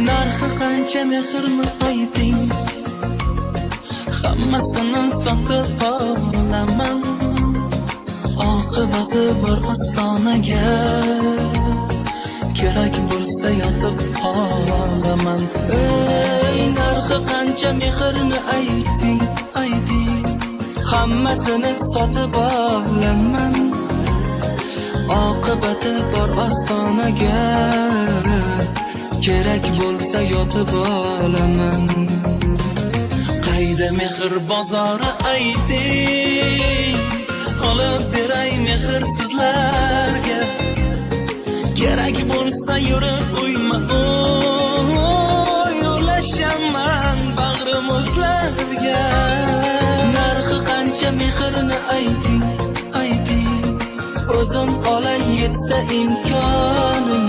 Narxi qancha mehrni ayting, hammasini sotib olaman. Oqibati bor ostonaga, kerak bo'lsa yotib qolaman. Ey, narxi qancha mehrni ayting, ayting, hammasini sotib olaman. Oqibati bor ostonaga, kerak bo'lsa yotib olaman. Qayda mehr bozori, ayting, olib beray mehr sizlarga. Kerak bo'lsa yurib uyma uy ulashaman bag'rim o'zlarga. Narxi qancha mehrni ayting, ayting, o'zim olay yetsa imkonim.